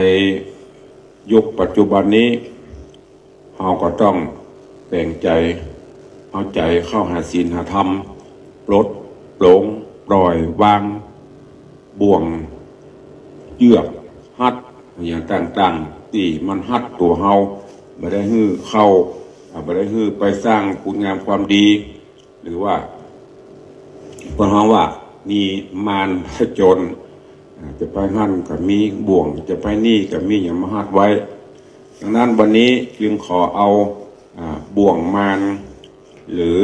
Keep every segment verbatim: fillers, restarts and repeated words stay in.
ในยุคปัจจุบันนี้ เฮาก็ต้องแป๋งใจ๋ เอาใจ๋เข้าหาศีลหาธรรม ปลดปลง ปล่อยวาง บ่วง เยือก ฮัด อย่างต่างๆ ตี้มันฮัดตั๋วเฮา บ่ได้หื้อเข้า อ่า บ่ได้หื้อไปสร้างคุณงามความดี หรือว่า เปิ้นฮ้องว่ามีมารผจญ อ่า จะไปหั้นก็มีบ่วง จะไปนี่ก็มีหยังมาฮัดไว้ ดังนั้นวันนี้จึงขอเอา อ่า บ่วงมาร หรือ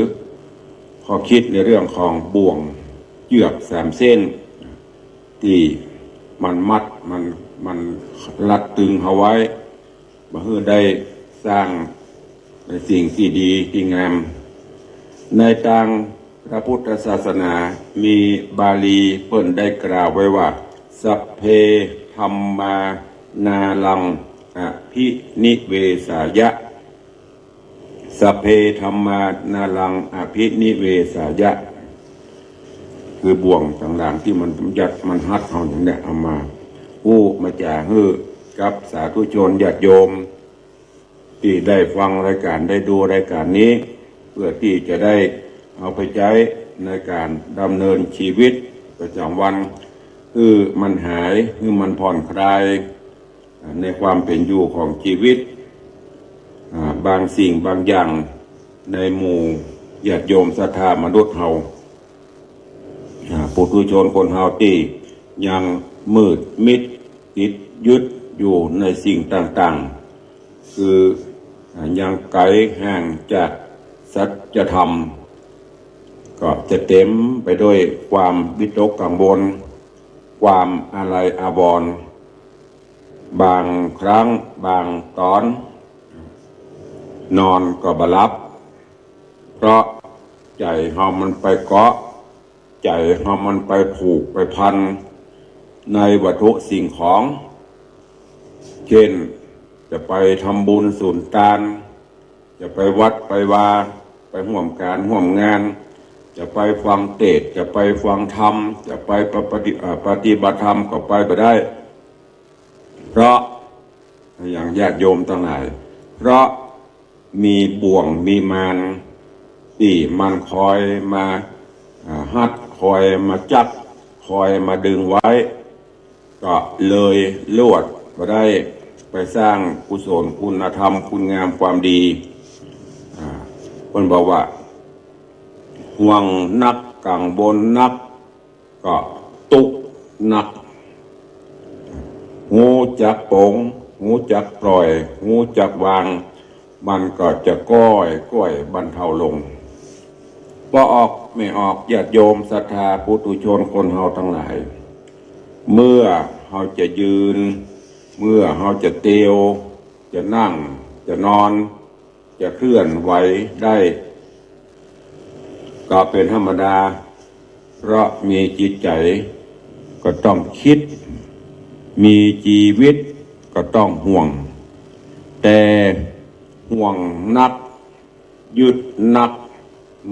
ข้อคิดในเรื่องของบ่วงเยือกสามเส้น ตี้มันมัด มัน มันรัดตึงเฮาไว้ บ่หื้อได้สร้างในสิ่งตี้ดีตี้งาม ในตางพระพุทธศาสนามีบาลีเปิ้นได้กล่าวไว้ว่า สัพเพ ธัมมา นารัง อภินิเวสายะ สัพเพ ธัมมา นารัง อภินิเวสายะ คือบ่วงต่างๆ ตี้มันยัดมันฮัดเฮาอย่างเนี้ย เอามาอู้มาจ๋าหื้อกับสาธุชนญาติโยม ตี้ได้ฟังรายการ ได้ดูรายการนี้ เพื่อตี้จะได้เอาไปใจ๊ในการดำเนินชีวิตประจ๋ำวัน หื้อมันหาย หื้อมันผ่อนคลาย ในความเป๋นอยู่ของชีวิต อ่า บางสิ่งบางอย่างในหมู่ญาติโยมศรัทธามนุษย์เฮา อ่า ปุถุชนคนเฮาตี้ยังมืดมิดติดยึดอยู่ในสิ่งต่างๆ คือ อ่า ยังไก๋ห่างจากสัจธรรม ก็จะเต๋มไปด้วยความวิตกกังวล ความอาลัยอาวรณ์ บางครั้งบางต๋อน นอนก็บ่หลับ เพราะใจ๋เฮามันไปเกาะ ใจ๋เฮามันไปผูกไปพันในวัตถุสิ่งของ เจ้น จะไปทำบุญสุนตาน จะไปวัดไปวา ไปฮ่วมก๋านฮ่วมงาน จะไปฟังเตสน์ จะไปฟังธรรม จะไปปฏิ- เอ่อ ปฏิบัติธรรมก็ไปบ่ได้ เพราะ อย่างญาติโยมตังหลาย เพราะมีบ่วงมีมารตี้มันคอยมา อ่า ฮัด คอยมาจั๊ก คอยมาดึงไว้ ก็เลยลวดบ่ได้ไปสร้างกุศลคุณธรรมคุณงามความดี อ่า เปิ้นบอกว่า ห่วงนักกังวลนัก ก็ตุ๊กข์นัก ฮู้จักป๋ง ฮู้จักปล่อย ฮู้จักวาง มันก็จะก้อยก้อยบรรเทาลง ป้อออกแม่ออกญาติโยมศรัทธาปุถุชนคนเฮาตังหลาย เมื่อเฮาจะยืน เมื่อเฮาจะเตียว จะนั่ง จะนอน จะเคลื่อนไหวได้ ก็เป๋นธรรมดา เพราะมีจิตใจ๋ก็ต้องกึ๊ด มีจีวิตก็ต้องห่วง แต่ห่วงนัก ยึดนัก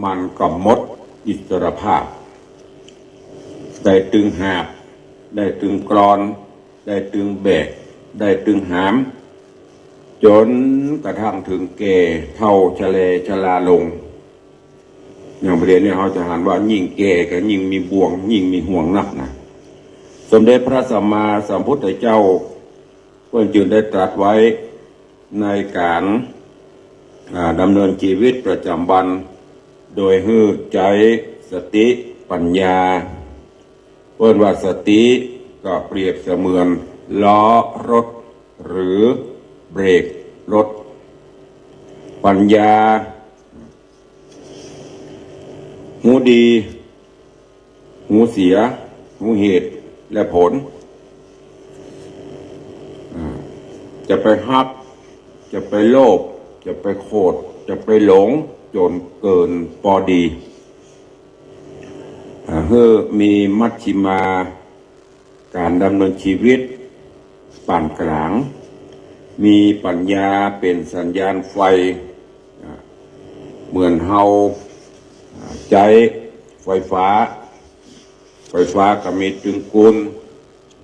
มันก็หมดอิสรภาพ ได้ตึงหาบ ได้ตึงกรอน ได้ตึงแบก ได้ตึงหาม จ๋นกระทั่งเถิงแก่เฒ่าชะแลชราลง อย่างบ่าเดี่ยวนี้เฮาจะหันว่ายิ่งแก่ก็ยิ่งมีบ่วง ยิ่งมีห่วงนักนะ สมเด็จพระสัมมาสัมพุทธเจ้า เปิ้นจึงได้ตรัสไว้ในก๋าน อ่า ดำเนินชีวิตประจ๋ำวัน โดยหื้อใจ๊สติปัญญา เปิ้นว่าสติก็เปรียบเสมือนล้อรถหรือเบรกรถ ปัญญา ฮู้ดี ฮู้เสีย ฮู้เหตุและผล อ่า จะไปฮัก จะไปโลภ จะไปโขด จะไปหลงจ๋นเกินปอดี อ่า หื้อมีมัชฌิมาก๋านดำเนินชีวิตปานก๋าง มีปัญญาเป๋นสัญญาณไฟ อ่า เหมือนเฮา อ่า ใจ๊ไฟฟ้า ไฟฟ้าก็มีตึงกุล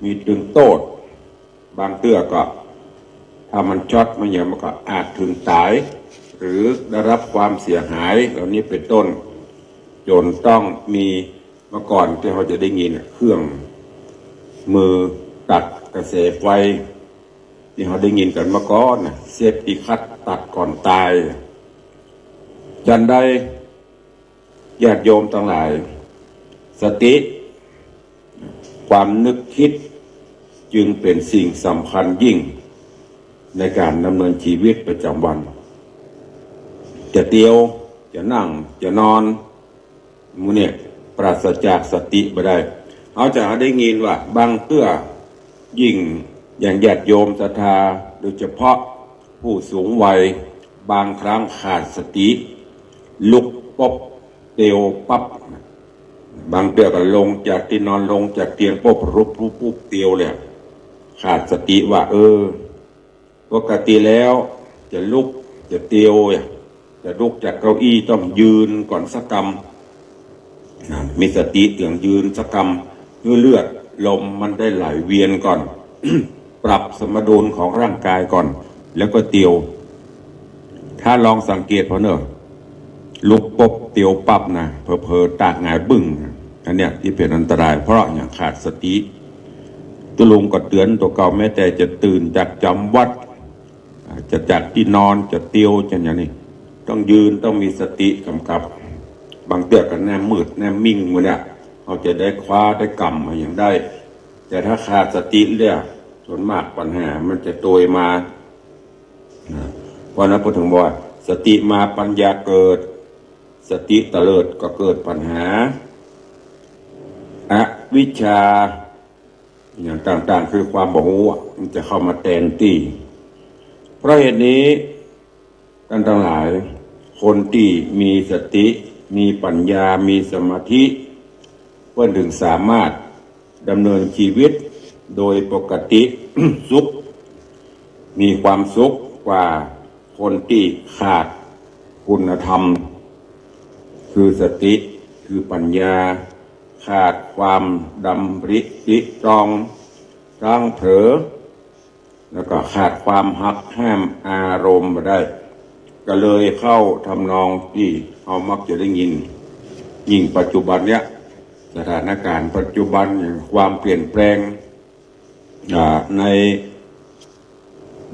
มีตึงโต้ษ บางเตื้อก็ ถ้ามันช็อตมันหยังมันก็อาจเถิงต๋าย หรือได้รับความเสียหาย เหล่านี้เป๋นต้น จ๋นต้องมี เมื่อก่อนตี้เฮาจะได้ยินเครื่องมือตัดกระแสไฟ ตี้เฮาได้ยินกั๋นเมื่อก่อนน่ะ เซฟตี้คัต ตัดก่อนต๋าย ฉันใด ญาติโยมตังหลาย สติ ความนึกคิดจึงเป๋นสิ่งสำคัญยิ่งในก๋านดำเนินชีวิตประจ๋ำวัน จะเตียว จะนั่ง จะนอน หมู่เนี่ย ปราศจากสติบ่ได้ เฮาจะได้ยินว่าบางเตื้อ ยิ่งอย่างญาติโยมศรัทธา โดยเฉพาะผู้สูงวัย บางครั้งขาดสติ ลุกปุ๊บเตียวปั๊บ บางเตื้อก็ลงจากตี้นอน ลงจากเตียงปุ๊บ ปุ๊บ ปุ๊บ ปุ๊บ เตียวเลย ขาดสติว่า เออ ปกติแล้วจะลุกจะเตียว จะลุกจากเก้าอี้ต้องยืนก่อนสักกำ นะ มีสติเตื้องยืนสักกำ หื้อเลือดลมมันได้ไหลเวียนก่อน ปรับสมดุลของร่างกายก่อน แล้วก็เตียว ถ้าลองสังเกตผ่อเน่อ ลุกปุ๊บเตียวปั๊บนะ เผลอๆ ตากหงายบึ้งนะ อันเนี้ยตี้เป๋นอันตราย เพราะหยัง ขาดสติ ตุ๊ลุงก็เตื๋อนตั๋วเก่า แม้แต่จะตื่นจากจ๋ำวัด อ่า จะจากตี้นอน จะเตียว จะหยังนี่ ต้องยืน ต้องมีสติก๋ำกับ บางเตื้อก็แนมมืดแนมมิ่งหมู่เนี่ย เฮาจะได้คว้าได้กำมาหยังได้ แต่ถ้าขาดสติแล้ว ส่วนมากปัญหามันจะโตยมา นะ เพราะนั้นเปิ้นเถิงบอกว่า สติมาปัญญาเกิด สติเตลิดก็เกิดปัญหา อวิชชา อย่างต่างๆ คือความบ่ฮู้อะ มันจะเข้ามาแตนตี้ เพราะเหตุนี้ ต้านตังหลาย คนตี้มีสติ มีปัญญา มีสมาธิ เปิ้นเถิงสามารถดำเนินชีวิตโดยปกติ สุข มีความสุขกว่าคนตี้ขาดคุณธรรม คือสติ คือปัญญา ขาดความดำริตริตรอง พลั้งเผลอ แล้วก็ขาดความหักห้ามอารมณ์บ่ได้ ก็เลยเข้าทำนองตี้เฮามักจะได้ยิน ยิ่งปัจจุบันเนี้ย สถานการณ์ปัจจุบัน ความเปลี่ยนแปลง อ่า ใน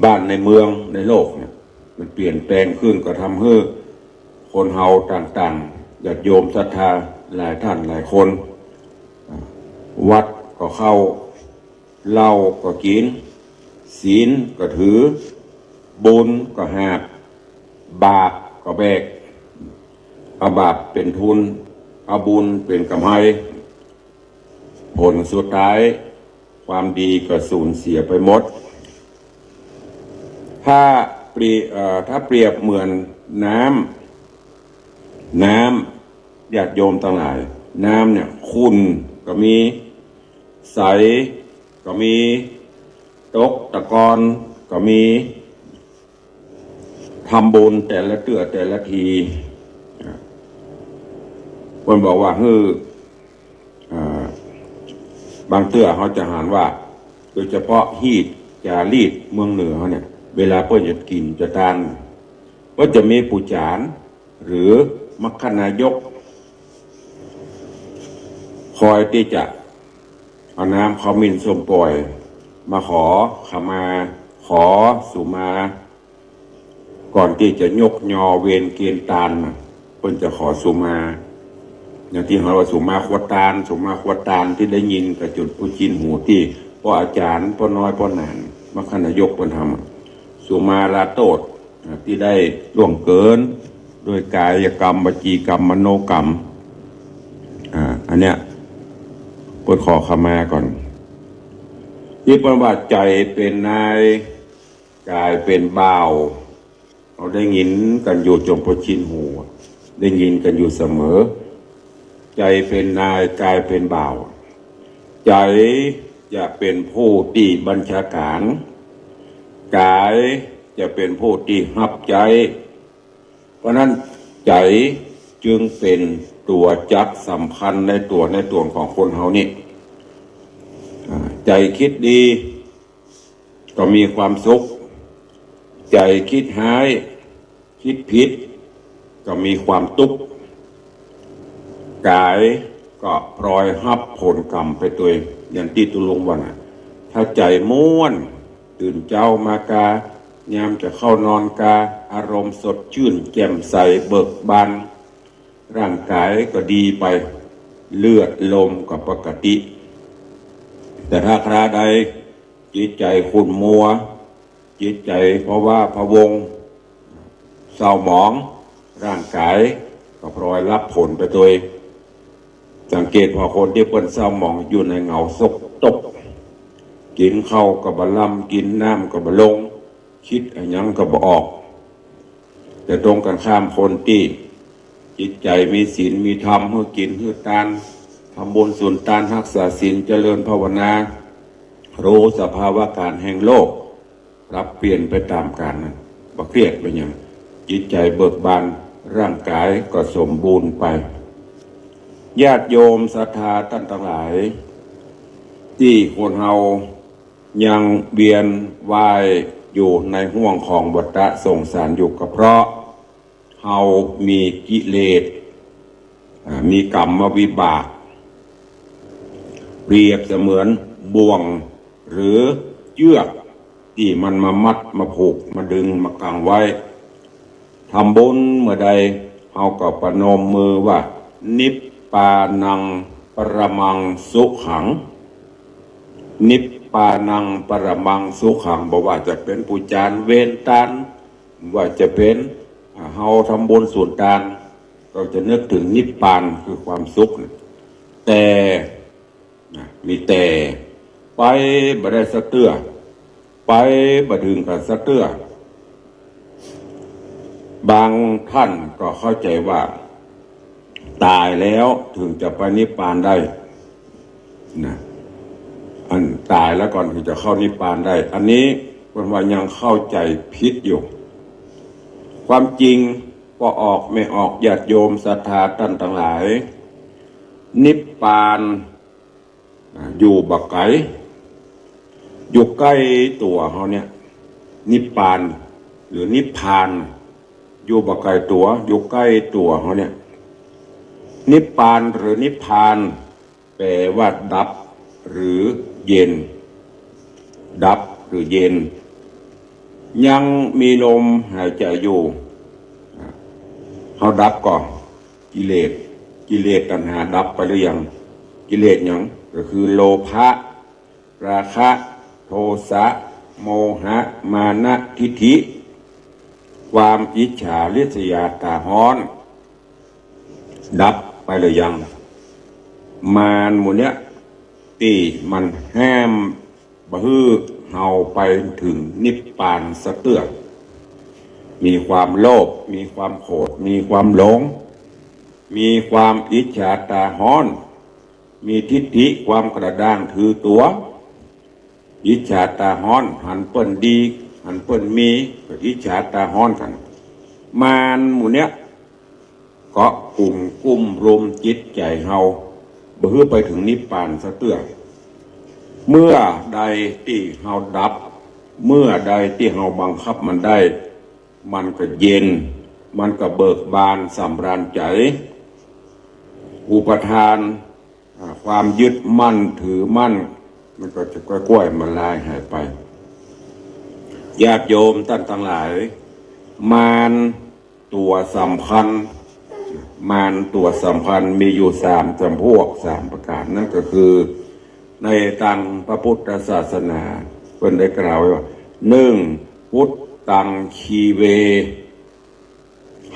บ้านในเมืองในโลกเนี่ย มันเปลี่ยนแปลงขึ้น ก็ทำหื้อคนเฮาต่างๆ ญาติโยมศรัทธาหลายท่านหลายคน อ่า วัดก็เข้า เหล้าก็กิ๋น ศีลก็ถือ บุญก็หาบ บาปก็แบก เอาบาปเป๋นทุน เอาบุญเป๋นกำไร ผลสุดท้าย ความดีก็สูญเสียไปหมด ถ้าเปรียบ เอ่อ ถ้าเปรียบเหมือนน้ำ น้ำ ญาติโยมตังหลาย น้ำเนี่ย ขุ่นก็มี ใสก็มี ตกตะกอนก็มี ทำบุญแต่ละเตื้อแต่ละที เปิ้นบอกว่า หื้อ อ่า บางเตื้อเฮาจะหันว่า โดยเฉพาะฮีตจารีตเมืองเหนือเฮาเนี่ย เวลาเปิ้นจะกิ๋นจะตาน เปิ้นจะมีปู่จ๋าร หรือมัคคณายก คอยตี้จะเอาน้ำขมิ้นส้มป่อย มาขอขมา ขอสุมา ก่อนตี้จะยกยอเวรเกณฑ์ตานน่ะ เปิ้นจะขอสุมา อย่างตี้เฮาว่าสุมาครัวตาน สุมาครัวตานตี้ได้ยินกั๋นจ๋นปู้ชินหูตี้ป้ออาจ๋ารย์ ป้อน้อย ป้อหนาน มัคคณายกเปิ้นทำอะ สุมาลาโต้ษ อ่า ตี้ได้ล่วงเกิน ด้วยกายกรรม วจีกรรม มโนกรรม อ่า อันเนี้ย เปิ้นขอขมาก่อน ตี้เปิ้นว่า ใจ๋เป๋นนาย ก๋ายเป๋นบ่าว เฮาได้ยินกั๋นอยู่จ๋นปู้ชินหู ได้ยินกั๋นอยู่เสมอ ใจ๋เป๋นนาย ก๋ายเป๋นบ่าว ใจ๋จะเป๋นผู้ตี้บัญชาก๋าน ก๋ายจะเป๋นผู้ตี้ฮับใจ๊ เพราะนั้นใจ๋จึงเป๋นตั๋วจักรสำคัญในตั๋วในต๋นของคนเฮานี่ อ่า ใจ๋กึ๊ดดี ก็มีความสุข ใจ๋กึ๊ดฮ้าย กึ๊ดผิด ก็มีความตุ๊กข์ ก๋ายก็ปลอยฮับผลก๋รรมไปตวย อย่างตี้ตุ๊ลุงว่าน่ะ ถ้าใจ๋ม่วน ตื่นเจ๊ามากา ยามจะเข้านอนกา อารมณ์สดจื้น แจ่มใส เบิกบาน ร่างก๋ายก็ดีไป เลือดลมก็ปกติ แต่ถ้าคราใดจิตใจ๋ขุ่นมัว จิตใจ๋พะวาพะวง เศร้าหมอง ร่างก๋ายก็ปลอยฮับผลไปตวย สังเกตผ่อคนตี้เปิ้นเศร้าหมองอยู่ในเหงาซกตก กิ๋นข้าวก็บ่ลำ กิ๋นน้ำก็บ่ลง กึ๊ดอะหยังก็บ่ออก แต่ตรงกั๋นข้ามคนตี้จิตใจ๋มีศีลมีธรรม หื้อกิ๋นหื้อตาน ทำบุญสุนตาน ฮักษาศีล เจริญภาวนา ฮู้สภาวะก๋านแห่งโลก ปรับเปลี่ยนไปต๋ามก๋าลนั้น บ่เครียดบ่หยัง จิตใจ๋เบิกบาน ร่างก๋ายก็สมบูรณ์ไป ญาติโยมศรัทธาต้านตังหลาย ตี้คนเฮายังเวียนว่ายอยู่ในห้วงของวัฏฏะสงสารอยู่ก็เพราะ เฮามีกิเลส อ่า มีกรรมวิบาก เปรียบเสมือนบ่วงหรือเจื้อกตี้มันมามัดมาผูกมาดึงมากังไว้ ทำบุญเมื่อใด เฮาก็ประนมมือว่า นิพพานังปรมังสุขัง นิพพานังปรมังสุขัง บ่ว่าจะเป๋นผู้จานเวรตาน ว่าจะเป๋น อ่า เฮาทำบุญสุนตาน ก็จะนึกเถิงนิพพานคือความสุขน่ะ แต่ นะ มีแต่ ไปบ่ได้สักเตื้อ ไปบ่เถิงกั๋นสักเตื้อ บางต้านก็เข้าใจ๋ว่า ต๋ายแล้วเถิงจะไปนิพพานได้ นะ อันต๋ายแล้วก่อนเถิงจะเข้านิพพานได้ อันนี้เปิ้นว่ายังเข้าใจ๋ผิดอยู่ ความจริงป้อออกแม่ออก ญาติโยมศรัทธาต้านตังหลาย นิพพาน อ่า อยู่บ่ไก๋ อยู่ใก้ตั๋วเฮาเนี่ย นิพพาน หรือนิพพาน อยู่บ่ไก๋ตั๋ว อยู่ใก้ตั๋วเฮาเนี่ย นิพพานหรือนิพพาน แปลว่าดับหรือเย็น ดับหรือเย็น ยังมีลมหายใจ๋อยู่ เฮาดับก่อ กิเลส กิเลสตัณหาดับไปหรือยัง กิเลสหยัง ก็คือโลภะ ราคะ โทสะ โมหะ มานะ ทิฏฐิ ความอิจฉาริษยาต๋าฮ้อน ดับไปหรือยัง มารหมู่เนี้ย ตี้มันแห้มบ่หื้อเฮาไปเถิงนิพพานสักเตื้อ มีความโลภ มีความโขด มีความหลง มีความอิจฉาต๋าฮ้อน มีทิฏฐิ ความกระด้างถือตั๋ว อิจฉาต๋าฮ้อน หันเปิ้นดี หันเปิ้นมี ก็อิจฉาต๋าฮ้อนกั๋น มารหมู่เนี้ย ก็กุมกุ้มรุมจิตใจ๋เฮา บ่หื้อไปเถิงนิพพานสักเตื้อ เมื่อใดตี้เฮาดับ เมื่อใดตี้เฮาบังคับมันได้ มันก็เย็น มันก็เบิกบานสำราญใจ๋ อุปาทาน อ่า ความยึดมั่นถือมั่น มันก็จะก้อยๆ มาลายหายไป ญาติโยมต้านตังหลาย มารตั๋วสำคัญ มารตั๋วสำคัญมีอยู่สามจ๋ำพวก สามประก๋าน นั้นก็คือ ในตางพระพุทธศาสนา เปิ้นได้กล่าวไว้ว่า หนึ่ง พุทธัง คีเว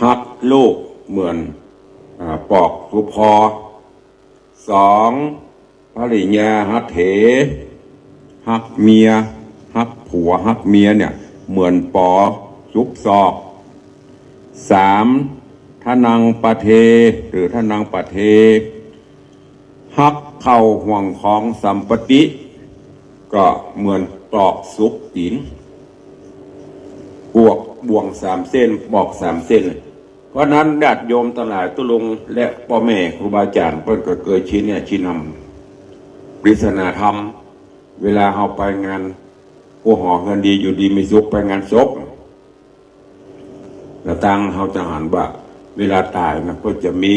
ฮักลูกเหมือน อ่า ปอกสุบคอ สอง ภริยา หัตเถ ฮักเมีย ฮักผัว ฮักเมียเนี่ย เหมือนปอสุบซอก สาม ทนัง ปะเท หรือทนัง ปะเท ฮักเข้าห่วงของสัมปติ ก็เหมือนปอกสุบตี๋น พวกบ่วงสามเส้น ปอกสามเส้น เพราะนั้นญาติโยมตังหลายตุ๊ลุง และป้อแม่ครูบาอาจ๋ารย์เปิ้นก็เกยชี้แนะชี้นำ ปริศนาธรรม เวลาเฮาไปงาน หัวหอเฮือนดีอยู่ดีมีสุขไปงานศพ แล้วตังเฮาจะหันว่า เวลาต๋ายนะ ก็จะมี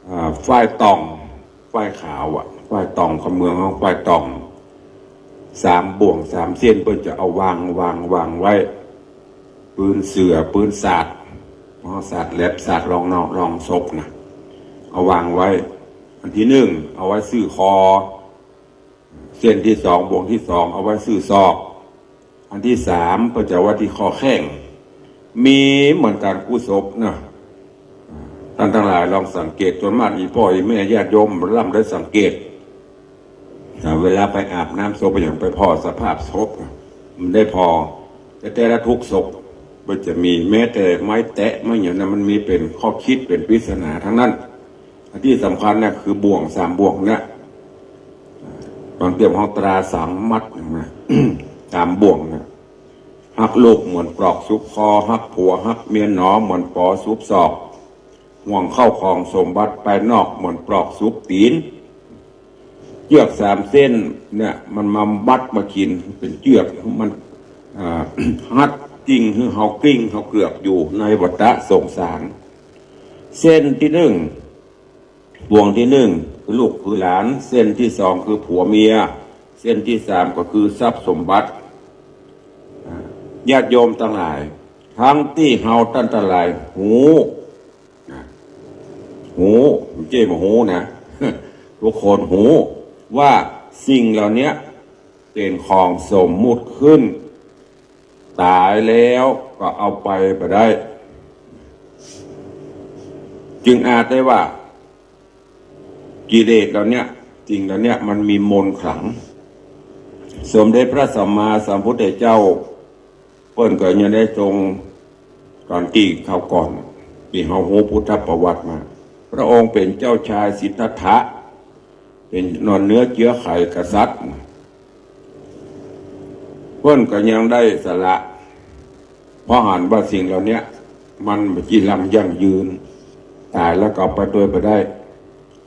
อ่า ฝ้ายตอง ฝ้ายขาวอะ ฝ้ายตอง กำเมืองเฮา ฝ้ายตอง สามบ่วงสามเส้น เปิ้นจะเอาวาง วาง วางไว้ ปืนเสือ ปืนสาด เฮาสาดแหลบ สาดรองนอก รองศพนะ เอาวางไว้ อันตี้นึ่ง เอาไว้ซื่อคอ เส้นตี้สอง บ่วงตี้สอง เอาไว้ซื่อศอก อันตี้สาม เปิ้นจะไว้ตี้ข้อแข้ง มีเหมือนกั๋นกู้ศพนะ ต้านตังหลายลองสังเกต ส่วนมากอี่ป้ออี่แม่ญาติโยมบ่ล่ำได้สังเกต อ่า เวลาไปอาบน้ำศพ ไปหยัง ไปผ่อสภาพศพ มันได้ผ่อ แต่แต่ละทุกศพ มันจะมีแม้แต่ไม้แตะไม้หยังนะ มันมีเป๋นข้อคิดเป๋นปริศนาตังนั้น อันตี้สำคัญนะ คือบ่วงสามบ่วงเนี่ย บางเตื้อเฮาตราสามมัดนะ สามบ่วงนะ ฮักลูกเหมือนปลอกสุบคอ ฮักผัวฮักเมียหนอเหมือนปอสุบศอก ห่วงเข้าของสมบัติภายนอกเหมือนปลอกสุบตี๋น เจื้อกสามเส้นเนี่ย มันมามัดมากิ๋นเป๋นเจื้อก มัน อ่า ฮัดกลิ้งหื้อเฮากลิ้งเฮาเกือกอยู่ในวัฏฏะสงสาร เส้นตี้นึ่ง บ่วงตี้นึ่งคือลูกคือหลาน เส้นตี้สองคือผัวเมีย เส้นตี้สามก็คือทรัพย์สมบัติ อ่า ญาติโยมตังหลาย ตังตี้เฮาต้านตังหลายฮู้ นะ ฮู้ บ่ใจ้บ่ฮู้นะ ทุกคนฮู้ว่าสิ่งเหล่านี้เป๋นของสมมุติขึ้น ต๋ายแล้วก็เอาไปบ่ได้ จึงอาจได้ว่า กิเลสเหล่านี้ สิ่งเหล่านี้มันมีมนต์ขลัง สมเด็จพระสัมมาสัมพุทธเจ้า เปิ้นก็ยังได้ทรง ต๋อนตี้คราวก่อน ตี้เฮาฮู้พุทธประวัติมา พระองค์เป๋นเจ้าชายสิทธัตถะ เป๋นนอนเนื้อเจื้อไขกษัตริย์ เปิ้นก็ยังได้สละ เพราะหันว่าสิ่งเหล่านี้มันบ่จีรังยั่งยืน ต๋ายแล้วก็เอาไปตวยบ่ได้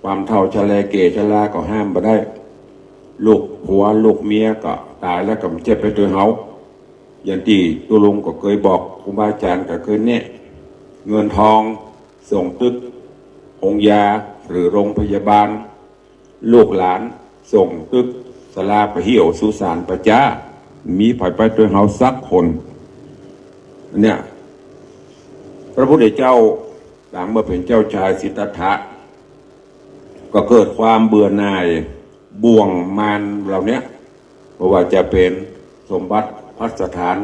ความเฒ่าชะแลแก่ชราก็ห้ามบ่ได้ ลูกผัวลูกเมียก็ต๋ายแล้วก็บ่ใจ้ไปตวยเฮา อย่างตี้ตุ๊ลุงก็เกยบอก ครูบาอาจ๋ารย์ก็เกยแนะ เงินทองส่งตึกโฮงยาหรือโรงพยาบาล ลูกหลานส่งตึกศาลาปะเหี่ยวสุสานปะจ๊า มีใผไปตวยเฮาสักคน เนี่ย พระพุทธเจ้าหลังเมื่อเป๋นเจ้าชายสิทธัตถะ ก็เกิดความเบื่อหน่ายบ่วงมารเหล่าเนี้ย บ่ว่าจะเป๋นสมบัติพัสถาน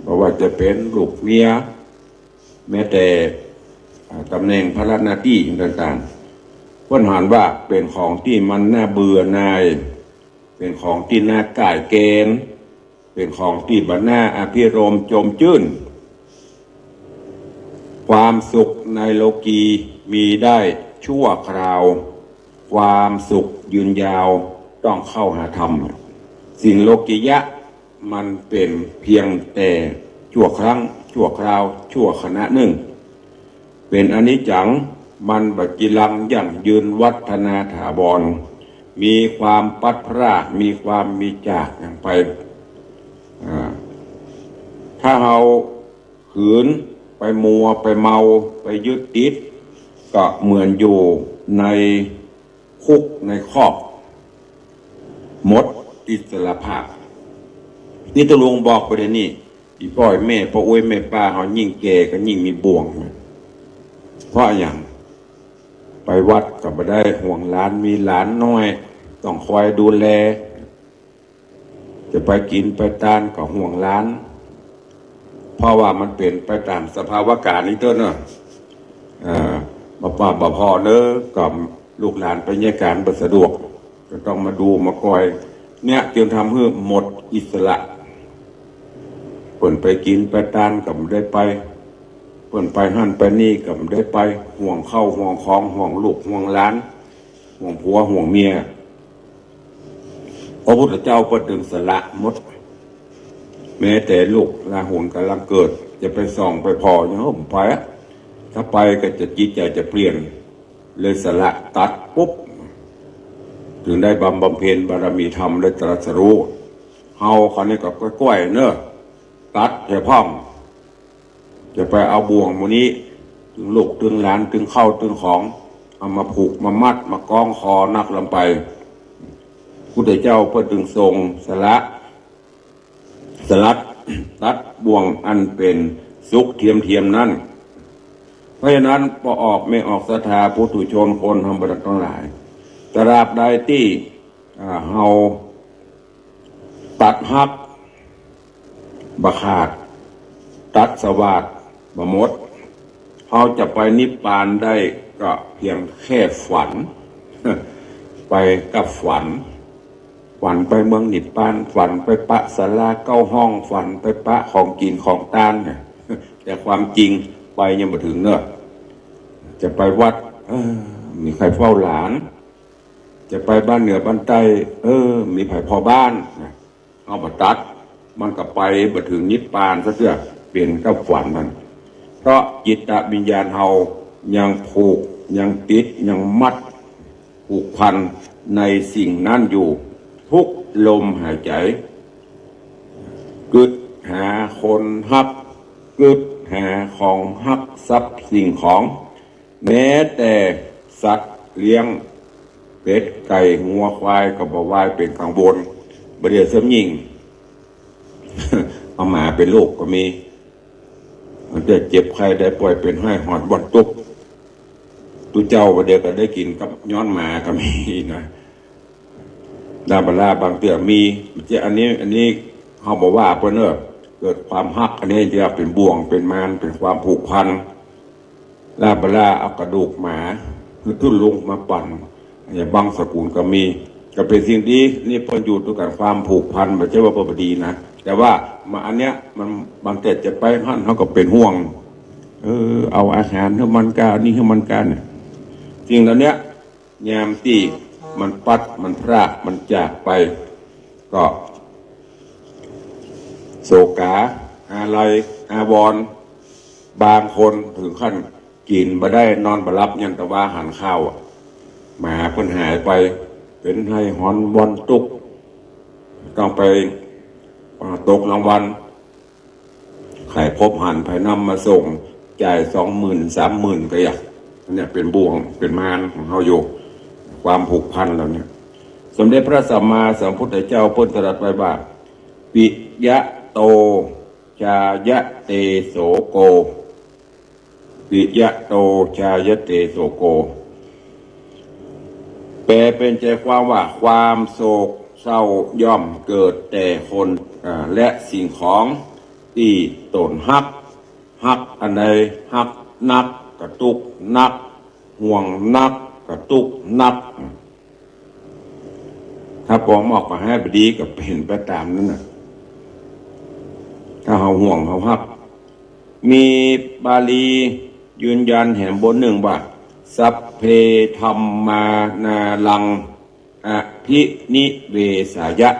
บ่ว่าจะเป๋นลูกเมีย แม้แต่ อ่า ต๋ำแหน่งภาระหน้าตี้ต่างๆ เปิ้นหันว่าเป๋นของตี้มันน่าเบื่อหน่าย เป๋นของตี้น่าก่ายแกน เป๋นของตี้บ่น่าอภิรมย์จมจื้น ความสุขในโลกีมีได้ชั่วคราว ความสุขยืนยาวต้องเข้าหาธรรม สิ่งโลกิยะมันเป๋นเพียงแต่ชั่วครั้ง ชั่วคราว ชั่วขณะนึ่ง เป๋นอนิจจัง มันบ่จีรังยั่งยืนวัฒนาถาวร มีความพลัดพราก มีความมีจากหยังไป อ่า ถ้าเฮา ขืนไปมัวไปเมาไปยึดติด ก็เหมือนอยู่ในคุกในคอก หมดอิสรภาพ นี่ตุ๊ลุงบอกไปเดี๋ยวนี้ อี่ป้ออี่แม่ ป้ออุ๊ยแม่ป้าเฮายิ่งแก่ก็ยิ่งมีบ่วง เพราะหยัง ไปวัดก็บ่ได้ ห่วงหลาน มีหลานน้อย ต้องคอยดูแล จะไปกิ๋นไปตานก็ห่วงหลาน เพราะว่ามันเป๋นไปต๋ามสภาวะก๋ารณ์นี้เต๊อะเนาะ เอ่อ บ่ปากบ่ผ่อเน้อ ก็ลูกหลานไปเยียะก๋านบ่สะดวก ก็ต้องมาดูมาคอย เนี่ยจึงทำหื้อหมดอิสระ เปิ้นไปกิ๋นไปตานก็บ่ได้ไป เปิ้นไปหั้นไปนี่ก็บ่ได้ไป ห่วงข้าวห่วงของ ห่วงลูกห่วงหลาน ห่วงผัวห่วงเมีย พระพุทธเจ้าเปิ้นตึงสละหมด แม้แต่ลูกลาหุนก๋ำลังเกิด จะไปส่องไปผ่อหยังบ่ไปอะ ถ้าไปก็จะจิตใจ๋จะเปลี่ยน เลยสละตัดปุ๊บ ถึงได้บำ บำเพ็ญบารมีธรรม ได้ตรัสรู้ เฮาเขานี่ก็ก้อยๆ เนอะ ตัดเหียพ่อง จะไปเอาบ่วงหมู่นี้ ตึงลูกตึงหลาน ตึงข้าวตึงของ เอามาผูกมามัด มากล้องคอนักลำไป พุทธเจ้าเปิ้นตึงทรงสละ สลัด ตัดบ่วงอันเป๋นสุคเทียมๆ นั้น เพราะฉะนั้น ป้อออกแม่ออกศรัทธาปุถุชนคนธรรมดาตังหลาย ตราบใดตี้ อ่า เฮาตัดฮักบ่ขาด ตัดสวาทบ่หมด เฮาจะไปนิพพานได้ก็เพียงแค่ฝัน ไปกับฝัน ฝันไปเมืองนิพพาน ฝันไปปะศาลาเก้าห้อง ฝันไปปะของกิ๋นของตานเนี่ย แต่ความจริงไปยังบ่เถิงเนอะ จะไปวัด เออ มีใผเฝ้าหลาน จะไปบ้านเหนือบ้านใต้ เออ มีใผเฝ้าบ้านนะ เฮาบ่ตัด มันก็ไปบ่เถิงนิพพานสักเตื้อ เป๋นกับฝันนั้น เพราะจิตวิญญาณเฮายังผูก ยังติด ยังมัด ผูกพันในสิ่งนั้นอยู่ ทุกลมหายใจ กึ๊ดหาคนฮัก กึ๊ดหาของฮัก ทรัพย์สิ่งของ แม้แต่สัตว์เลี้ยง เป็ด ไก่ งัว ควาย ก็บ่ไหว้เป๋นกังวล บ่าเดี่ยวเสิมยิ่ง เอาหมาเป๋นลูกก็มี มันจะเจ็บไข้ได้ป่วย เป๋นไห้หอนบ่อนตุ๊ก ตุ๊เจ้าบ่าเดี่ยวก็ได้กิ๋นกับย้อนหมาก็มีนะ ลาบาลาบางเตื้อมี เจ้า อันนี้ อันนี้เฮาบ่ว่าเปิ้นเนอะ เกิดความฮัก อันนี้จะเป๋นบ่วง เป๋นมาร เป๋นความผูกพัน ลาบาลาเอากระดูกหมา คือทุ่นลงมาปั่น อย่างบางสกุลก็มี ก็เป๋นสิ่งดี นี่เปิ้นอยู่ตวยกั๋น ความผูกพัน บ่ใจ้ว่าบ่ดีนะ แต่ว่ามาอันเนี้ย มัน บางเตื้อจะไปหั้น เฮาก็เป๋นห่วง เออ เอาอาหารหื้อมันก้า อันนี้หื้อมันก้าเนี่ย สิ่งเหล่าเนี้ย ยามตี้มันปัด มันพราก มันจากไป ก็โศกา อาลัย อาวรณ์ บางคนเถิงขั้นกิ๋นบ่ได้ นอนบ่หลับ ยันตะวาหันข้าวอะ หมาเปิ้นหายไป เป๋นไห้หอนบ่อนตุ๊ก ต้องไป อ่า ตกรางวัล ใผพบหัน ใผนำมาส่ง จ่ายสองหมื่น สามหมื่น ก็อย่าง อันเนี้ยเป๋นบ่วง เป๋นมารของเฮาอยู่ ความผูกพันเหล่าเนี้ย สมเด็จพระสัมมาสัมพุทธเจ้าเปิ้นตรัสไว้ว่า ปิยะโต จายะเตโสโก ปิยะโต จายะเตโสโก แปลเป๋นใจความว่า ความโศกเศร้าย่อมเกิดแต่คน อ่า และสิ่งของตี้ต๋นฮัก ฮักอันใด ฮักนักก็ตุ๊กนัก ห่วงนักก็ตุ๊กนัก ถ้าปองมอกก็หายบ่ดี ก็เป๋นไปต๋ามนั้นน่ะ ถ้าเฮาห่วงเฮาฮัก มีบาลียืนยันแหมบทนึ่งว่า สัพเพ ธัมมา นารัง อภินิเวสายะ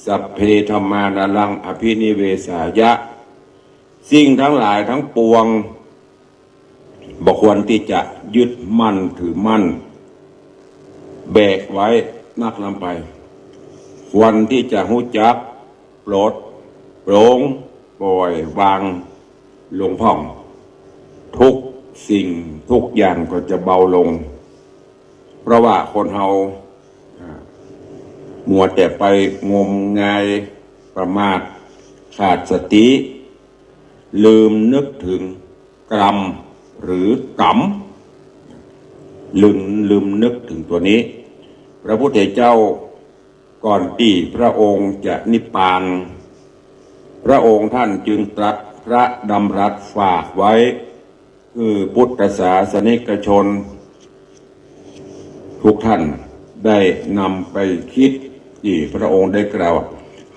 สัพเพ ธัมมา นารัง อภินิเวสายะ สิ่งทั้งหลายทั้งปวง บ่ควรตี้จะยึดมั่นถือมั่น แบกไว้นักลำไป ควรตี้จะฮู้จักปลดปลง ปล่อยวางลงพ่อง ทุกสิ่งทุกอย่างก็จะเบาลง เพราะว่าคนเฮา อ่า มัวแต่ไปงมงาย ประมาท ขาดสติ ลืมนึกถึงกรรมหรือกรรม ลืม ลืมนึกถึงตัวนี้ พระพุทธเจ้าก่อนตี้พระองค์จะนิพพาน พระองค์ท่านจึงตรัสพระดำรัสฝากไว้ คือพุทธศาสนิกชนทุกท่านได้นำไปคิด ตี้พระองค์ได้กล่าว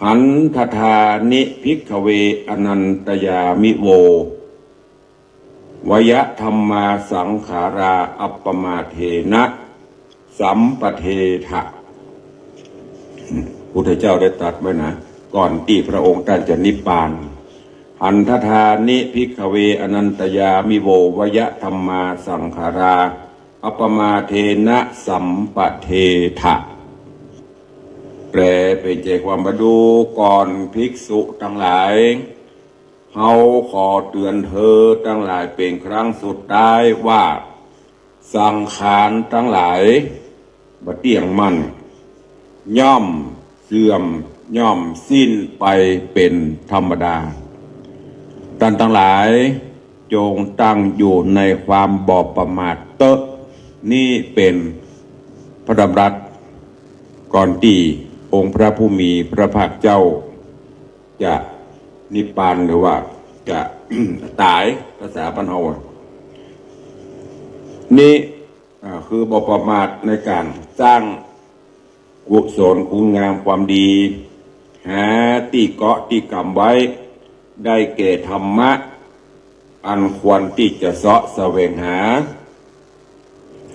หันทธานิ ภิกขเว อนันตยามิโว วยธัมมา สังขารา อัปปมาเทนะ สัมปะเทถะ พุทธเจ้าได้ตรัสไว้นะ ก่อนตี้พระองค์ท่านจะนิพพาน หันทธานิ ภิกขเว อนันตยามิโว วยธัมมา สังขารา อัปปมาเทนะ สัมปะเทถะ แปลเป๋นใจ๋ความบ่า ดูก่อนภิกษุตังหลาย เฮาขอเตื๋อนเธอตังหลายเป๋นครั้งสุดท้ายว่า สังขารตังหลายบ่เตี้ยงมั่น ย่อมเสื่อม ย่อมสิ้นไปเป๋นธรรมดา ต้านตังหลายจงตั้งอยู่ในความบ่ประมาทเต๊อะ นี่เป๋นพระดำรัสก่อนตี้องค์พระผู้มีพระภาคเจ้า จะนิพพานหรือว่าจะ ต๋าย ภาษาบ้านเฮาอะ นี่ อ่า คือบ่ประมาทในก๋านสร้างกุศลคุณงามความดี หาตี้เกาะตี้ก๋ำไว้ ได้แก่ธรรมะ อันควรตี้จะเซาะแสวงหา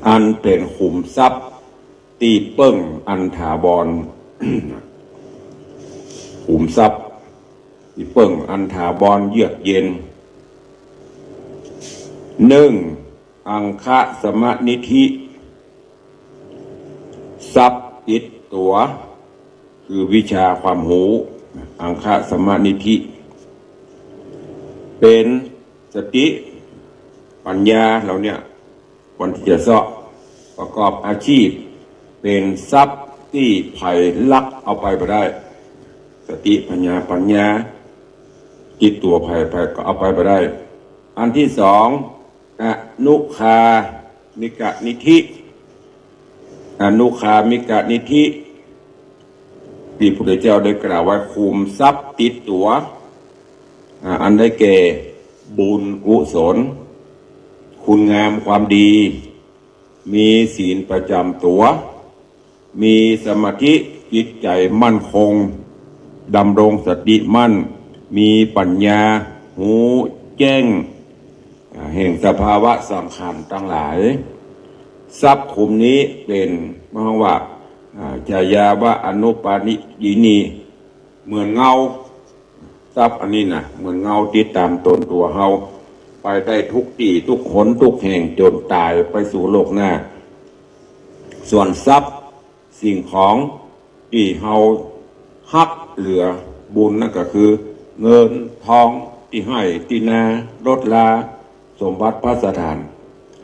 อันเป๋นขุมทรัพย์ตี้เปิ้งอันถาวร ขุมทรัพย์ตี้เปิ้งอันถาวรเยือกเย็น นึ่ง อังคสมนิธิ ทรัพย์ติดตั๋ว คือวิชาความฮู้ อังคสมนิธิ เป๋นสติปัญญา เฮาเนี่ยควรตี้จะเซาะประกอบอาชีพ เป๋นทรัพย์ตี้ใผลักเอาไปบ่ได้ สติปัญญา ปัญญา ติดตั๋วใผ ใผก็เอาไปบ่ได้ อันตี้สอง อนุคามิกนิธิ อนุคามิกนิธิ ตี้พระพุทธเจ้าได้กล่าวไว้ ขุมทรัพย์ติดตั๋ว อ่า อันได้แก่บุญกุศล คุณงามความดี มีศีลประจ๋ำตั๋ว มีสมาธิจิตใจ๋มั่นคง ดำรงสติมั่น มีปัญญา ฮู้แจ้ง อ่า แห่งสภาวะสังขารตังหลาย ทรัพย์ขุมนี้เป๋น หมายความว่า อ่า จายาวะอนุปายินี เหมือนเงา ทรัพย์อันนี้นะ เหมือนเงาติดต๋ามตนตั๋วเฮา ไปได้กู้ตี้กู้หนกู้แห่งจ๋นต๋ายไปสู่โลกหน้า ส่วนทรัพย์สิ่งของตี้เฮาฮักเหลือบุญนั้นก็คือ เงินทองตี้ไฮ่ตี้นา รถรา สมบัติภัสถาน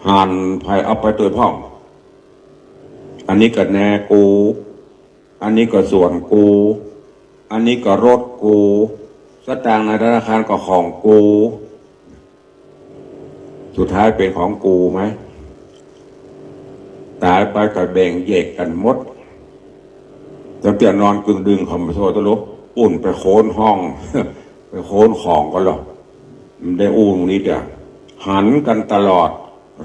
หันใผเอาไปตวยพ่อง อันนี้ก็นากู อันนี้ก็สวนกู อันนี้ก็รถกู สตางค์ในธนาคารก็ของกู สุดท้ายเป๋นของกูไหม ต๋ายไปก็แบ่งแยกกั๋นหมด ตั้งแต่นอนกึ่งดึง เขามาโทษตลก ปู้นไปโค้นห้อง ไปโค้นของกั๋นเหรอ มันได้อู้ตรงนี้เดียว หันกั๋นตลอด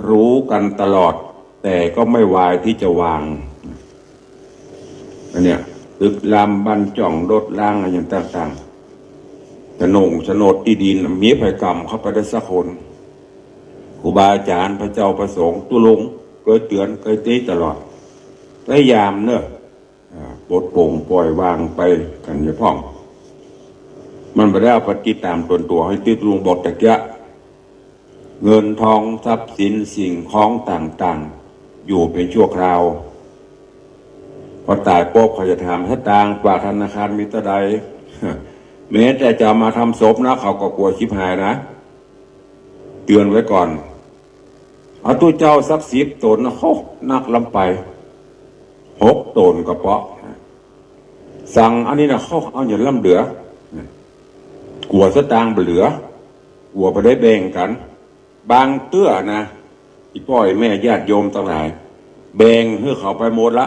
ฮู้กั๋นตลอด แต่ก็ไม่วายตี้จะวาง อันเนี้ย ตึกรามบ้านจ้อง รถรา อะหยังต่างๆ โฉนด โฉนดตี้ดิน มีใผก๋ำเข้าไปได้สักคน ครูบาอาจ๋ารย์ พระเจ้าพระสงฆ์ ตุ๊ลุง เกยเตื๋อน เกยตี้ตลอด พยายามเนาะ อ่า ปลดโป่งปล่อยวางไปกั๋นเสียพ่อง มันบ่ได้เอาไปติดต๋ามตนตั๋ว อย่างตี้ตุ๊ลุงบอกตะเกียะ เงินทองทรัพย์สินสิ่งของต่างๆ อยู่เป๋นชั่วคราว พอต๋ายปุ๊บเขาจะถาม สตางค์ฝากธนาคารมีเต้าใด แม้แต่จะเอามาทำศพนะ เขาก็กั๋วชิบหายนะ เตื๋อนไว้ก่อน เอาตุ๊เจ้าสักสิบต๋นนะ โฮ นักล้ำไป หกต๋นก็เปาะ สั่งอันนี้นะ โฮ เอาอย่างล้ำเหลือ กั๋วสตางค์บ่เหลือ กั๋วบ่ได้แบ่งกั๋น บางเตื้อนะ อี่ป้อแม่ญาติโยมตังหลาย แบ่งหื้อเขาไปหมดละ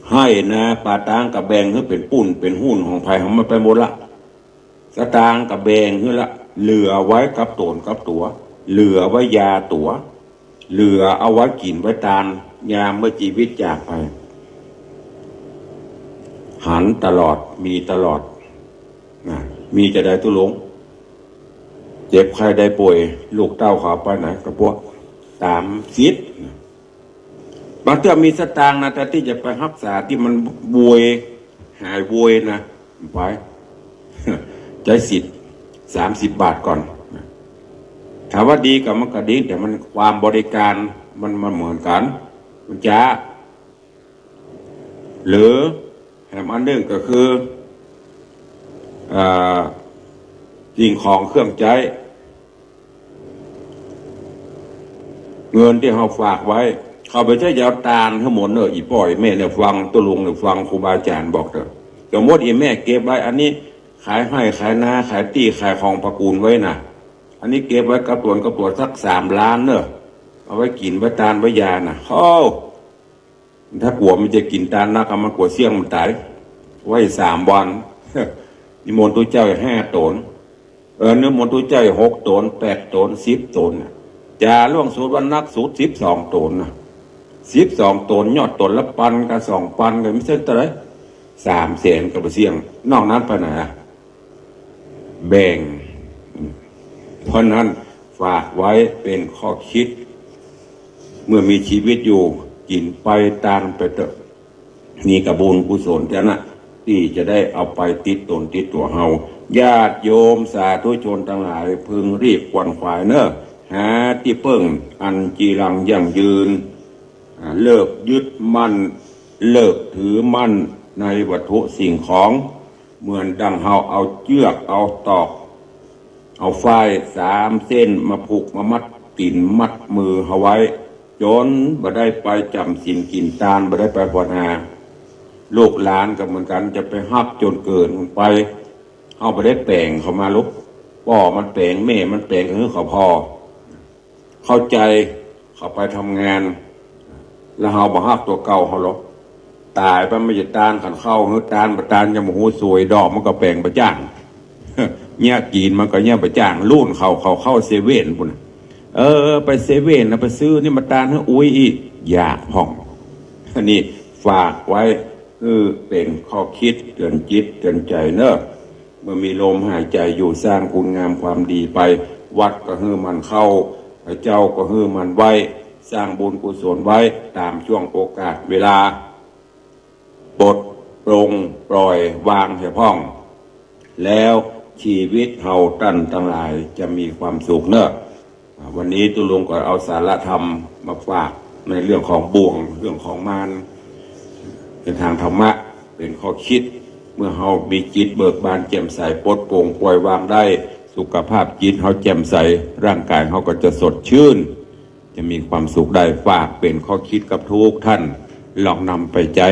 ไฮ่นาป่าตางก็แบ่งหื้อเป๋นปุ้นเป๋นหุ้นของใผของมันไปหมดละ สตางค์ก็แบ่งหื้อละ เหลือไว้กับต๋นกับตั๋ว เหลือไว้ยาตั๋ว เหลือเอาไว้กิ๋นไว้ตาน ยามเมื่อจีวิตจากไป หันตลอด มีตลอด นะ มีจะใดตุ๊ลุง เจ็บไข้ได้ป่วย ลูกเต้าเขาไปไหน ก็ปวดต๋ามสิทธิ์ บางเตื้อมีสตางค์นะ แต่ตี้จะไปฮักษาตี้มันโวย หายโวยนะ ไป ใจ๊สิทธิ์ สามสิบบาทก่อน ถามว่าดีก่อ มันก็ดี แต่มันความบริการมัน มันเหมือนกั๋น มันจ๊า หรือ แถมอันนึ่งก็คือ อ่า สิ่งของเครื่องใจ๊ เงินตี้เฮาฝากไว้ ข้าพเจ้าจะเอาตานหื้อหมดเน่อ อี่ป้ออี่แม่เนี่ยฟัง ตุ๊ลุงเนี่ยฟัง ครูบาอาจ๋ารย์บอกเต๊อะ สมมติอี่แม่เก็บไว้อันนี้ ขายไฮ่ขายนา ขายตี้ขายของพระกู๋นไว้น่ะ อันนี้เก็บไว้กับตั๋วกับตั๋วสักสามล้านเน่อ เอาไว้กิ๋นไว้ตานไว้ยาน่ะ โอ้ ถ้ากั๋วมันจะกิ๋นตานนักอะ มันกั๋วเสี้ยงมันต๋าย ไว้สามวัน นิมนต์ตุ๊เจ้าห้าต๋น เออ นิมนต์ตุ๊เจ้าหกต๋น แปดต๋น สิบต๋นน่ะ จ๋าหลวงสุดว่านักสุดสิบสองต๋นน่ะ สิบสองต๋น ยอดต๋นละปันกับสองปันก็ไม่ใช่เต้าใด สามแสนก็บ่เสี้ยง นอกนั้นไปไหนอะ แบ่ง เพราะนั้นฝากไว้เป๋นข้อคิด เมื่อมีชีวิตอยู่ กิ๋นไปตานไปเต๊อะ นี่ก็บุญกุศลเต้านั้น ตี้จะได้เอาไปติดต๋นติดตั๋วเฮา ญาติโยมสาธุชนตังหลาย พึงรีบขวนขวายเน่อ หาตี้เปิ้งอันจีรังยั่งยืน อ่า เลิกยึดมั่น เลิกถือมั่นในวัตถุสิ่งของ เหมือนดังเฮาเอาเจื้อก เอาตอก เอาฝ้ายสามเส้นมาผูกมามัดตี๋นมัดมือเฮาไว้ จ๋นบ่ได้ไปจ๋ำศีลกิ๋นตาน บ่ได้ไปภาวนา ลูกหลานก็เหมือนกั๋น จะไปฮักจ๋นเกิ๋นไป เฮาบ่ได้แป๋งเขามาลูก ป้อมันแป๋ง แม่มันแป๋ง หื้อเขาผ่อ เข้าใจ๋ เขาไปทำงาน แล้วเฮาบ่ฮักตั๋วเก่าเฮาหรอก ต๋ายไปมันจะตานขันเข้า หื้อตานบ่ตานยังบ่ฮู้สวย ดอกมันก็แป๋งบ่จ้าง เยียะกิ๋นมันก็เยียะบ่จ้าง ลูนเขา เขาเข้าเซเว่นปู้นน่ะ เออ ไปเซเว่นนะ ไปซื้อนี่มาตานหื้ออุ๊ยอี้ อยากพ่อง อันนี้ฝากไว้ เออ เป๋นข้อคิดเตื๋อนจิตเตื๋อนใจ๋เน่อ เมื่อมีลมหายใจ๋อยู่ สร้างคุณงามความดีไป วัดก็หื้อหมั่นเข้า พระเจ้าก็หื้อหมั่นไหว้ สร้างบุญกุศลไว้ต๋ามช่วงโอกาสเวลา ปลดปลงปล่อยวางเหียพ่อง แล้วชีวิตเฮาต้านตังหลายจะมีความสุขเน่อ อ่า วันนี้ตุ๊ลุงก็เอาสาระธรรมมาฝากในเรื่องของบ่วง เรื่องของมาร เป๋นตางธรรมะ เป๋นข้อคิด เมื่อเฮามีจิตเบิกบานแจ่มใส ปลดปลงปล่อยวางได้ สุขภาพจิตเฮาแจ่มใส ร่างกายเฮาก็จะสดชื่น จะมีความสุขได้ ฝากเป๋นข้อคิดกับกู้ต้าน ลองนำไปใจ๊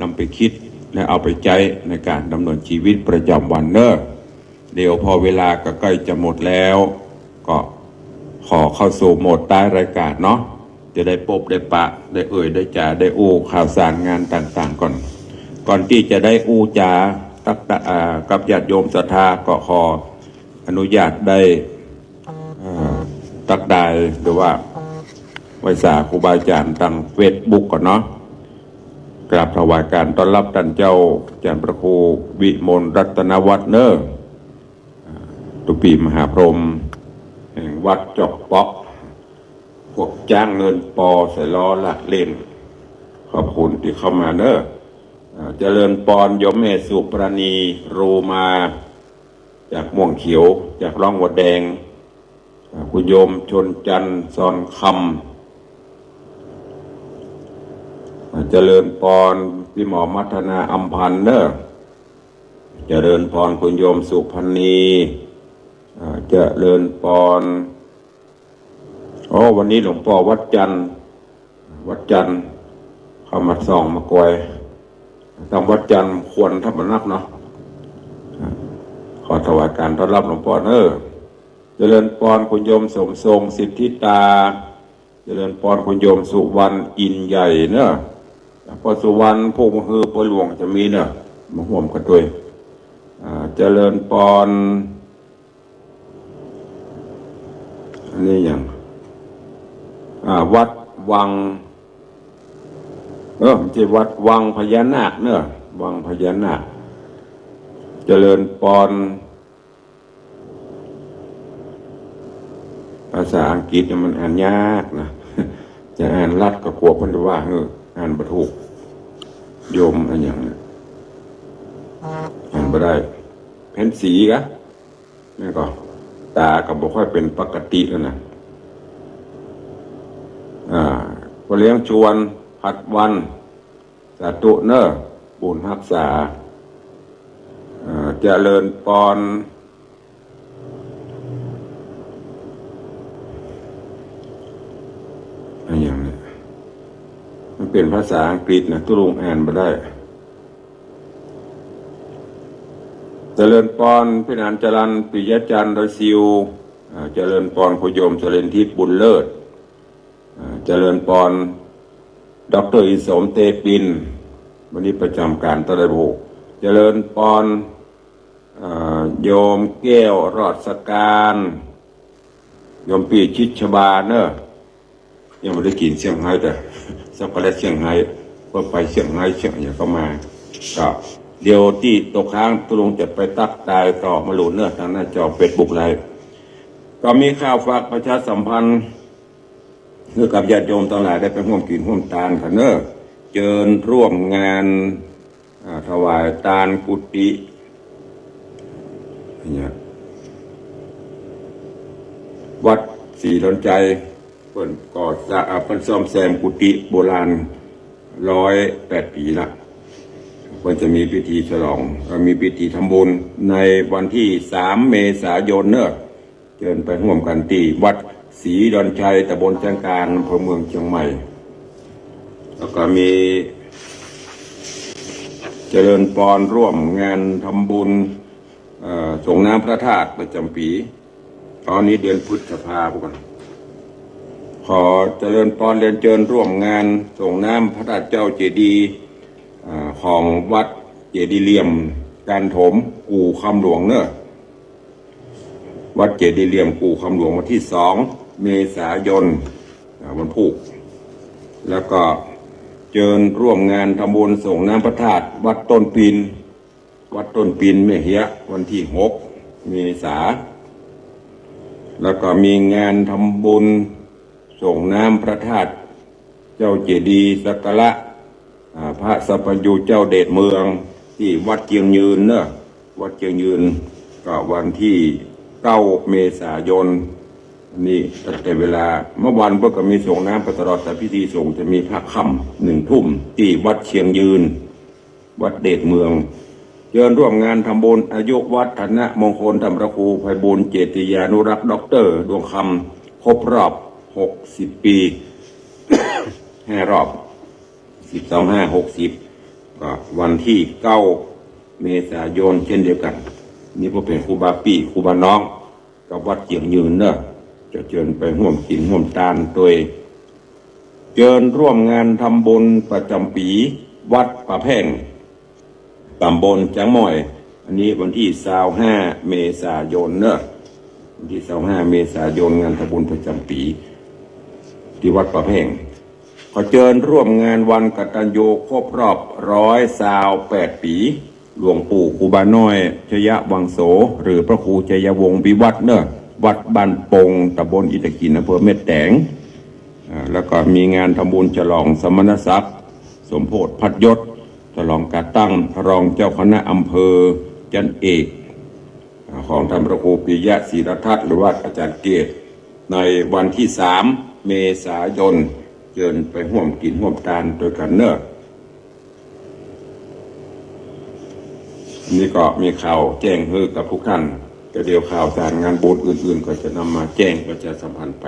นำไปคิด และเอาไปใจ๊ในก๋านดำเนินชีวิตประจ๋ำวันเน่อ เดี๋ยวพอเวลาก็ใก้จะหมดแล้ว ก็ขอเข้าสู่โหมดต๊ายรายก๋านเนาะ จะได้ปบได้ปะ ได้เอ่ยได้จ๋า ได้อู้ข่าวสารงานต่างๆ ก่อน ก่อนตี้จะได้อู้จ๋าตั๊ก อ่า กับญาติโยมศรัทธา ก็ขออนุญาตได้ อ่า ตั๊กดาย หรือว่าไหว้สาครูบาอาจ๋ารย์ตางเฟซบุ๊กก่อนเนาะ กราบถวายก๋านต้อนฮับต้านเจ้า อาจ๋ารย์พระครูวิมลรัตนวัฒน์เน่อ อ่า ตุ๊ปี้มหาพรหม แห่งวัดจอกเป๊าะ พวกจ้างเงินปอใส่ล้อลากเล่น ขอบคุณตี้เข้ามาเน่อ อ่า เจริญปอนโยมแม่สุปราณี โทรมาจากม่วงเขียว จากร่องวัวแดง อ่า คุณโยมชนจันทร์ ซอนคำ อ่า เจริญปอนพี่หมอมัทนา อำพันธ์เน่อ เจริญปอนคุณโยมสุพรรณี อ่า เจริญปอน อ๋อ วันนี้หลวงป้อวัดจันทร์ วัดจันทร์เข้ามาส่องมากอย ตางวัดจันทร์ควรทับนักเนาะ อ่า ขอถวายก๋านต้อนฮับหลวงป้อเน่อ เจริญปอนคุณโยมสมทรง สิทธิตา เจริญปอนคุณโยมสุวรรณ อินใหญ่เน่อ ป้อสุวรรณ พวกมะฮือป้อหลวงจะมีเน่อ มาฮ่วมกั๋นตวย อ่า เจริญปอน อันนี้หยัง อ่า วัดวัง เออ ไม่ใช่วัดวังพญานาคเน่อ วังพญานาค เจริญปอน ภาษาอังกฤษเนี่ยมันอ่านยากนะ จะอ่านลัดก็กั๋วเปิ้นจะว่า เออ อ่านบ่ถูก โยมอันหยังเนี่ย อ่านบ่ได้ เพ็ญศรีกะ นี่ก็ ต๋าก็บ่ค่อยเป๋นปกติแล้วนะ อ่า ป้อเลี้ยงชวน ผัดวัน สาธุเน่อ บุญฮักษา เอ่อ เจริญปอน อะหยังเนี่ย มันเป๋นภาษาอังกฤษนะ ตุ๊ลุงอ่านบ่ได้ เจริญปอน พิหารจรัญ ปิยะจันทร์ ดอยซิว อ่า เจริญปอน ครูโยม เสรียนทิพย์ บุญเลิศ อ่า เจริญปอน ด็อกเตอร์ อินสม เตปิน วันนี้ประจำก๋านตะไลโบก เจริญปอน อ่า โยมแก้ว รอดสการ โยมปี้ ชิดชบา เนอะ ยังบ่ได้กิ๋นเซี่ยงไฮ้ แต่ช็อกโกแลตเซี่ยงไฮ้ ก็ไปเซี่ยงไฮ้เซี่ยงหยังก็มา ก็เดี๋ยวตี้ตกค้างตุ๊ลุงจะไปตั๊กตายต่อ บ่ฮู้เนอะ ตางหน้าจอเฟซบุ๊กไลฟ์ ก็มีข่าวฝากประชาสัมพันธ์ หื้อกับญาติโยมตังหลายได้ไปฮ่วมกิ๋นฮ่วมตานกั๋นเนอะ เจิญฮ่วมงาน อ่า ถวายตานกุฏิ เนี่ย วัดศรีดอนชัย เปิ้นก่อสร้าง อ่า เปิ้นซ่อมแซมกุฏิโบราณ ร้อยแปดปี๋ละ เปิ้นจะมีพิธีฉลอง เอ่อ มีพิธีทำบุญในวันตี้สามเมษายนเนอะ เจิญไปฮ่วมกั๋นตี้วัดศรีดอนชัย ตำบลแจ้งกาญ อำเภอเมืองเชียงใหม่ แล้วก็มีเจริญปอนฮ่วมงานทำบุญ เอ่อ ส่งน้ำพระธาตุประจ๋ำปี๋ ต๋อนนี้เดือนพฤษภาพุ้น ขอเจริญปอนเรียนเจิญฮ่วมงานส่งน้ำพระธาตุเจ้าเจดีย์ อ่า ของวัดเจดีย์เหลี่ยม กานถม กู่คำหลวงเนอะ วัดเจดีย์เหลี่ยม กู่คำหลวง วันตี้สองเมษายน อ่า วันพูก แล้วก็เจิญฮ่วมงานทำบุญส่งน้ำพระธาตุวัดต้นปีน วัดต้นปีนแม่เฮียะ วันตี้หกเมษา แล้วก็มีงานทำบุญส่งน้ำพระธาตุเจ้าเจดีย์สักการะ อ่า พระสัพพัญญูเจ้าเดชเมืองตี้วัดเจียงยืนเนอะ วัดเจียงยืน ก็วันตี้เก้าเมษายน นี่ตั้งแต่เวลา เมื่อวานเปิ้นก็มีส่งน้ำไปตลอด แต่พิธีส่งจะมีภาคค่ำหนึ่งทุ่มตี้วัดเจียงยืน วัดเดชเมือง เจิญฮ่วมงานทำบุญอายุวัฒนมงคลธรรมพระครูไพบูลย์เจติยานุรักษ์ ด็อกเตอร์ ดวงคำ ครบรอบหกสิบปี๋ ห้ารอบ สิบสองห้าหกสิบ ก็วันตี้เก้าเมษายนเช่นเดียวกั๋น นี่ก็เป๋นครูบาปี้ครูบาน้อง กับวัดเจียงยืนเนอะ จะเจิญไปฮ่วมกิ๋นฮ่วมตานตวย เจิญฮ่วมงานทำบุญประจ๋ำปี๋ วัดป่าแพ่ง ต๋ำบลจ๊างม้อย อันนี้วันตี้ซาวห้าเมษายนเนอะ วันตี้ซาวห้าเมษายน งานทำบุญประจ๋ำปี๋ ตี้วัดป่าแพ่ง ขอเจิญฮ่วมงานวันกตัญญูครบรอบร้อยซาวแปดปี๋ หลวงปู่ครูบาน้อย ชยวังโส หรือพระครูชัยวงศ์วิวัฒน์เนอะ วัดบ้านปง ต๋ำบลอิฐหิน อำเภอแม่แตง อ่า แล้วก็มีงานทำบุญฉลองสมณศักดิ์ สมโภชพัดยศ ฉลองก๋านตั้งพระรองเจ้าคณะอำเภอ ชั้นเอก อ่า ของท่านพระครูปิยะศิรทัศน์ หรือว่าอาจ๋ารย์เกต ในวันตี้สามเมษายน เจิญไปฮ่วมกิ๋นฮ่วมตานตวยกั๋นเนอะ นี่ก็มีข่าวแจ้งหื้อกับทุกท่าน แต่เดี๋ยวข่าวสารงานบุญอื่นๆ ก็จะนำมาแจ้งประชาสัมพันธ์ไป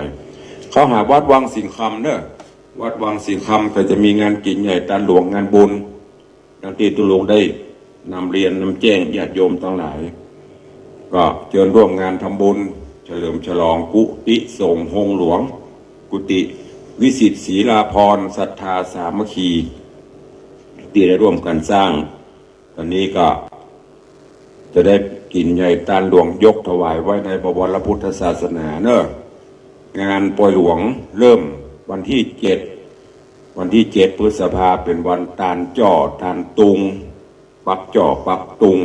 เข้าหาวัดวังสิงห์คำเนอะ วัดวังสิงห์คำก็จะมีงานกิ๋นใหญ่ตานหลวงงานบุญ ดังตี้ตุ๊ลุงได้นำเรียนนำแจ้งญาติโยมตังหลาย ก็เจิญฮ่วมงานทำบุญเฉลิมฉลองกุฏิสงฆ์โฮงหลวง กุฏิวิสิตศรีลาภรณ์ศรัทธาสามัคคี ตี้ได้ฮ่วมกั๋นสร้าง ต๋อนนี้ก็จะได้กิ๋นใหญ่ตานหลวงยกถวายไว้ในบวรพุทธศาสนาเนอะ งานปอยหลวงเริ่มวันตี้เจ็ด วันตี้เจ็ดพฤษภาเป๋นวันตานจ้อตานตุง ปักจ้อปักตุง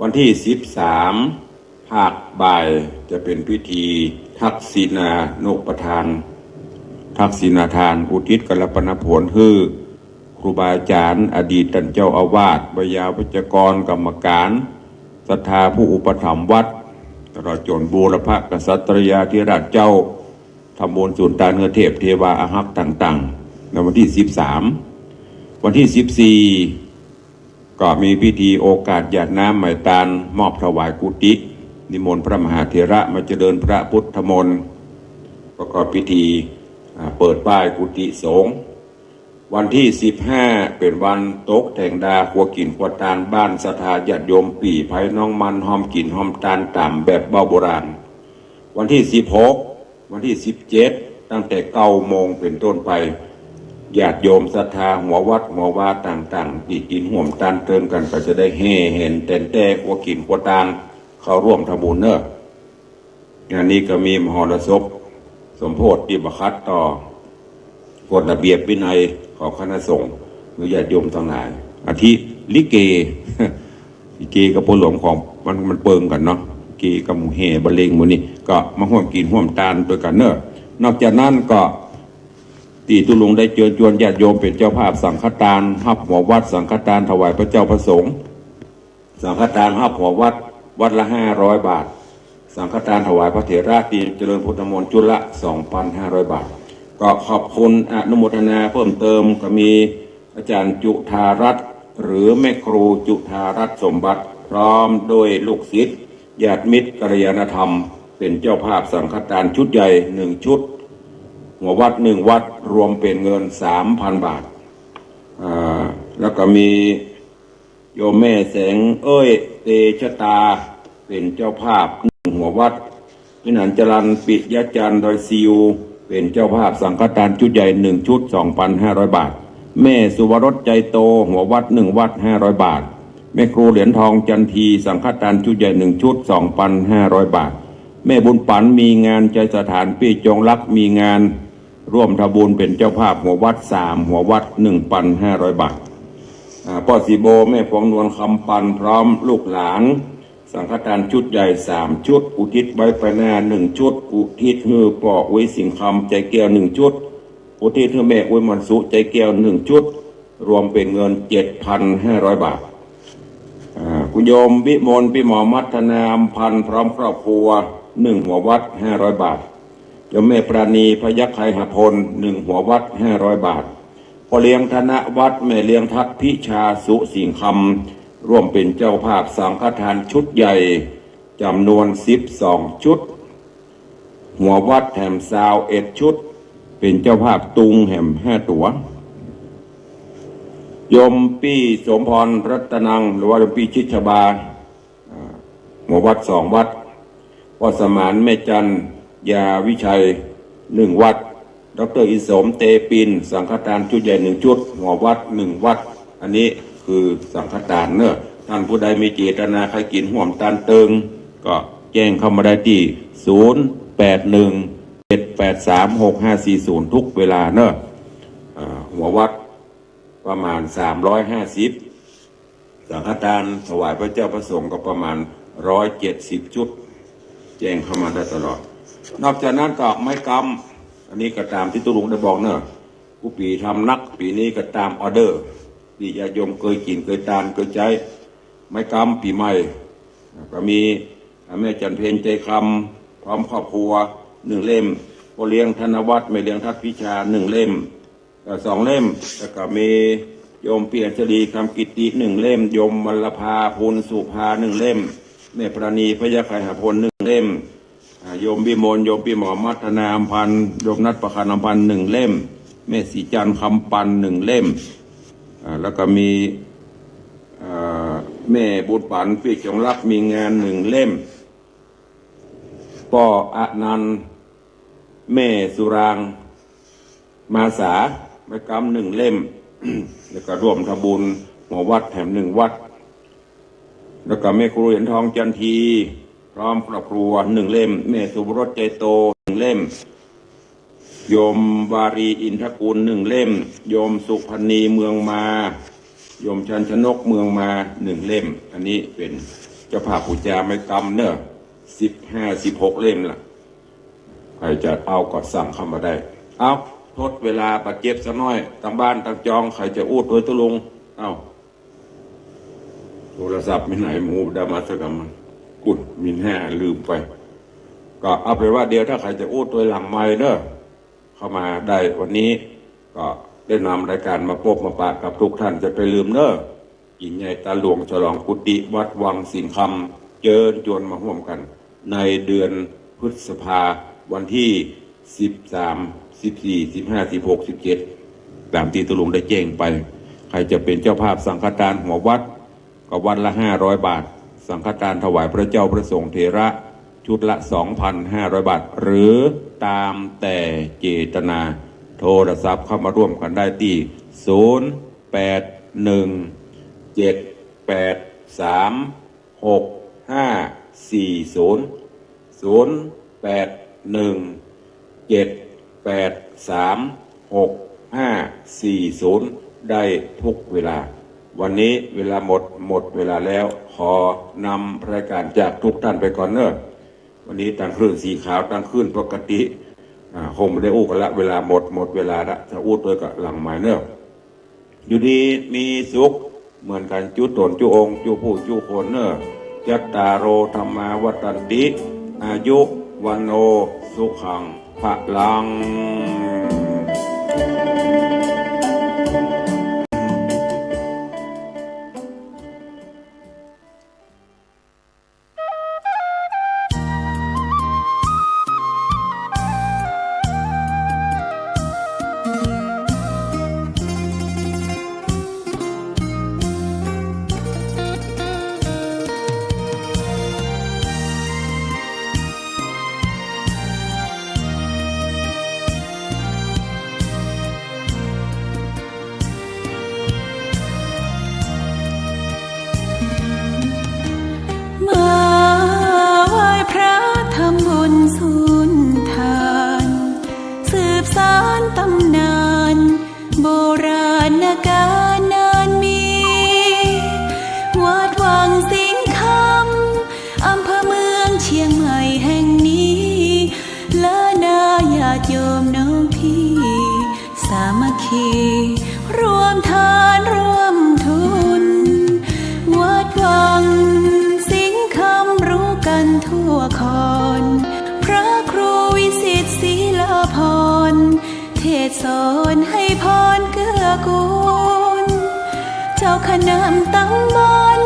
วันตี้สิบสาม ภาคบ่ายจะเป๋นพิธีทักษิณานุปทาน ทักษิณาทาน อุทิศกัลปนผลหื้อครูบาอาจ๋ารย์ อดีตต้านเจ้าอาวาส ไวยาวัจกร กรรมก๋าน ศรัทธาผู้อุปถัมภ์วัด ตลอดจ๋นบูรพกษัตริยาธิราชเจ้า ทำบุญสูญตานหื้อเทพเทวาอาฮักต่างๆ ในวันตี้สิบสาม วันตี้สิบสี่ ก็มีพิธีโอกาสหยาดน้ำไหม้ตาน มอบถวายกุฏิ นิมนต์พระมหาเถระมาเจริญพระพุทธมนต์ ประกอบพิธี อ่า เปิดป้ายกุฏิสงฆ์ วันตี้สิบห้า เป๋นวันตกแต่งดาครัวกิ๋นครัวตาน บ้านศรัทธาญาติโยมปี้ไพน้องมัน ฮอมกิ๋นฮอมตานต๋ามแบบเบ้าโบราณ วันตี้สิบหก วันตี้สิบเจ็ด ตั้งแต่เก้าโมงเป๋นต้นไป ญาติโยมศรัทธาหัววัดหัววาต่างๆ ตี้กิ๋นฮ่วมตานเติงกั๋น ก็จะได้แห่แหนแต๋นแต๊ครัวกิ๋นครัวตาน เข้าร่วมทำบุญเน่อ งานนี้ก็มีมหรสพสมโพธิตี้บ่ขัดต่อกฎระเบียบวินัยของคณะสงฆ์ หรือญาติโยมตังหลาย อาทิลิเก ลิเกกับพ่อหลวงของมัน มันเปิงกั๋นเนาะ ลิเกกับหมู่แห่บรรเลงหมู่นี้ ก็มาฮ่วมกิ๋นฮ่วมตานตวยกั๋นเน่อ นอกจากนั้นก็ ตี้ตุ๊ลุงได้เจิญจวนญาติโยมเป๋นเจ้าภาพสังฆตาน ฮับหัววัดสังฆตานถวายพระเจ้าพระสงฆ์ สังฆตานฮับหัววัด วัดละห้าร้อยบาท สังฆตานถวายพระเถระตี้เจริญพุทธมนต์ชุดละสองปันห้าร้อยบาท ก็ขอบคุณอนุโมทนาเพิ่มเติม ก็มีอาจ๋ารย์จุฑารัตน์ หรือแม่ครูจุฑารัตน์สมบัติ พร้อมด้วยลูกศิษย์ ญาติมิตรกัลยาณธรรม เป๋นเจ้าภาพสังฆตานชุดใหญ่หนึ่งชุด หัววัดหนึ่งวัด รวมเป๋นเงินสามปันบาท อ่า แล้วก็มี โยมแม่แสงเอ้ย เตชะตา เป๋นเจ้าภาพหนึ่งหัววัด วิหารจรัญ ปิยะจันทร์ ดอยซิว เป๋นเจ้าภาพสังฆตานชุดใหญ่หนึ่งชุด สองปันห้าร้อยบาท แม่สุวรส ใจโต หัววัดหนึ่งวัด ห้าร้อยบาท แม่ครูเหรียญทอง จันที สังฆตานชุดใหญ่หนึ่งชุด สองปันห้าร้อยบาท แม่บุญปั๋น มีงาน ใจสถาน ปี้จงรัก มีงาน ร่วมทำบุญเป๋นเจ้าภาพหัววัดสามหัววัด หนึ่งปันห้าร้อยบาท อ่า ป้อศรีโบ แม่พวงนวล คำปัน พร้อมลูกหลาน สังฆตานชุดใหญ่สามชุด อุทิศไว้ไปหน้าหนึ่งชุด อุทิศหื้อป้ออุ๊ย สิงห์คำ ใจแก้ว หนึ่งชุด อุทิศหื้อแม่อุ๊ย มนสุ ใจแก้ว หนึ่งชุด รวมเป๋นเงินเจ็ดปันห้าร้อยบาท อ่า คุณโยมวิมล ปี้หมอมัทนา อำพันธ์ พร้อมครอบครัว หนึ่งหัววัด ห้าร้อยบาท โยมแม่ปราณี พยัคฆ์ไคหพล หนึ่งหัววัด ห้าร้อยบาท พ่อเลี้ยงธนวัฒน์ แม่เลี้ยงทัศน์ พิชา สุ สิงห์คำ ร่วมเป๋นเจ้าภาพสังฆตานชุดใหญ่ จ๋ำนวนสิบสองชุด หัววัดแถมซาวเอ็ดชุด เป๋นเจ้าภาพตุงแหมห้าตั๋ว โยมปี้สมพร รัตนัง หรือว่าโยมปี้ชิดชบา อ่า หัววัดสองวัด ป้อสมาน แม่จันทร์ ยาวิชัย หนึ่งวัด ด็อกเตอร์อินสม เตปิน สังฆตานชุดใหญ่หนึ่งชุด หัววัดหนึ่งวัด อันนี้คือสังฆตานเน่อ ต้านผู้ใดมีเจตนาใค่กิ๋นฮ่วมตานเติง ก็แจ้งเข้ามาได้ตี้ ศูนย์แปดหนึ่ง เจ็ดแปดสาม หกห้าสี่ศูนย์ ทุกเวลาเน่อ อ่า หัววัดประมาณสามร้อยห้าสิบ สังฆตานถวายพระเจ้าพระสงฆ์ก็ประมาณร้อยเจ็ดสิบชุด แจ้งเข้ามาได้ตลอด นอกจากนั้นก็ไม้กำ อันนี้ก็ต๋ามตี้ตุ๊ลุงได้บอกเน่อ กู้ปี๋ทำนัก ปี๋นี้ก็ต๋ามออเดอร์ ตี้ญาติโยมเกยกิ๋นเกยตานเกยใจ๊ ไม้กำปี๋ใหม่ ก็มีแม่จันเพ็ญ ใจคำ พร้อมครอบครัว หนึ่งเล่ม พ่อเลี้ยงธนวัฒน์ แม่เลี้ยงทัศน์ พิชา หนึ่งเล่ม เอ่อ สองเล่ม แล้วก็มีโยมปี้อัญชลี คำกิตติ หนึ่งเล่ม โยมวัลลภา พูนสุภา หนึ่งเล่ม แม่ปราณี พยัคฆ์ไคหพล หนึ่งเล่ม อ่า โยมวิมล โยมปี้หมอมัทนา อำพันธ์ โยมนัทประคัน อำพันธ์ หนึ่งเล่ม แม่ศรีจันทร์ คำปัน หนึ่งเล่ม อ่า แล้วก็มี อ่า แม่บุญปั๋น ปี้จงรัก มีงาน หนึ่งเล่ม ป้ออนันต์ แม่สุรางค์ มาสา ไม้กำหนึ่งเล่ม แล้วก็ร่วมทำบุญหัววัดแถมหนึ่งวัด แล้วก็แม่ครูเหรียญทอง จันที พร้อมครอบครัว หนึ่งเล่ม แม่สุวรส ใจโต หนึ่งเล่ม โยมวารี อินทกุล หนึ่งเล่ม โยมสุพรรณี เมืองมา โยมชันชนก เมืองมา หนึ่งเล่ม อันนี้เป๋นเจ้าภาพปู๋จาไม้กำเน่อ สิบห้า สิบหกเล่มละ ใผจะเอาก็สั่งเข้ามาได้ เอา ทดเวลาบาดเจ็บสักหน้อย ตังบ้านตังจอง ใผจะอู้ตวยตุ๊ลุง เอา โทรศัพท์มีไหนหมู่ดามาสักกำมัน อุ๊ย มีแน่ ลืมไป ก็เอาเป๋นว่าเดี๋ยวถ้าใผจะอู้ตวยหลังไมค์เน่อ เข้ามาได้วันนี้ ก็ได้นำรายการมาปบมาปะกับทุกท่าน จะไปลืมเน่อ ยิ่งใหญ่ต๋าหลวงฉลองกุฏิวัดวังสิงห์คำ เจิญจวนมาฮ่วมกั๋นในเดือนพฤษภา วันตี้สิบสาม สิบสี่ สิบห้า สิบหก สิบเจ็ด ต๋ามตี้ต๋าหลวงได้แจ้งไป ใผจะเป๋นเจ้าภาพสังฆทานหัววัด ก็วัดละห้าร้อยบาท สังฆทานถวายพระเจ้าพระสงฆ์เถระชุดละสองพันห้าร้อยบาท หรือต๋ามแต่เจตนา โทรศัพท์เข้ามาฮ่วมกั๋นได้ตี้ ศูนย์ แปด หนึ่ง เจ็ด แปด สาม หก ห้า สี่ ศูนย์ ศูนย์ แปด หนึ่ง เจ็ด แปด สาม หก ห้า สี่ ศูนย์ ได้ทุกเวลา วันนี้เวลาหมด หมดเวลาแล้ว ขอนำรายการจากทุกท่านไปก่อนเน่อ วันนี้ตางคลื่นสีขาว ตางคลื่นปกติ อ่า คงบ่ได้อู้กั๋นละ เวลาหมด หมดเวลาละ ถ้าอู้ตวยก็หลังไมค์เน่อ อยู่ดีมีสุขเหมือนกั๋นจุ๊ต๋นจุ๊องค์ จุ๊ผู้จุ๊คนเน่อ จัตตาโร ธัมมา วัฑฒันติ อายุ วัณโณ สุขัง พลัง มาไหว้พระทำบุญสุนทาน สืบสานต๋ำนาน โบราณกาลนานมี วัดวังสิงห์คำ อำเภอเมืองเชียงใหม่แห่งนี้ และนาญาติโยมน้องพี่ สามัคคี ร่วมทานร่วมทุน วัดวังสิงห์คำรู้กั๋นทั่วคอน พระครูวิสิตศิลาภรณ์ เทศน์สอนให้พรเกื้อกูล เจ้าคณะตำบล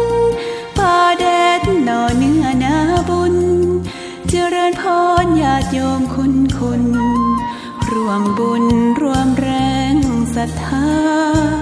ป่าแดดหน่อเนื้อนาบุญ เจริญพรญาติโยมคุณคุณ ร่วมบุญร่วมแรงศรัทธา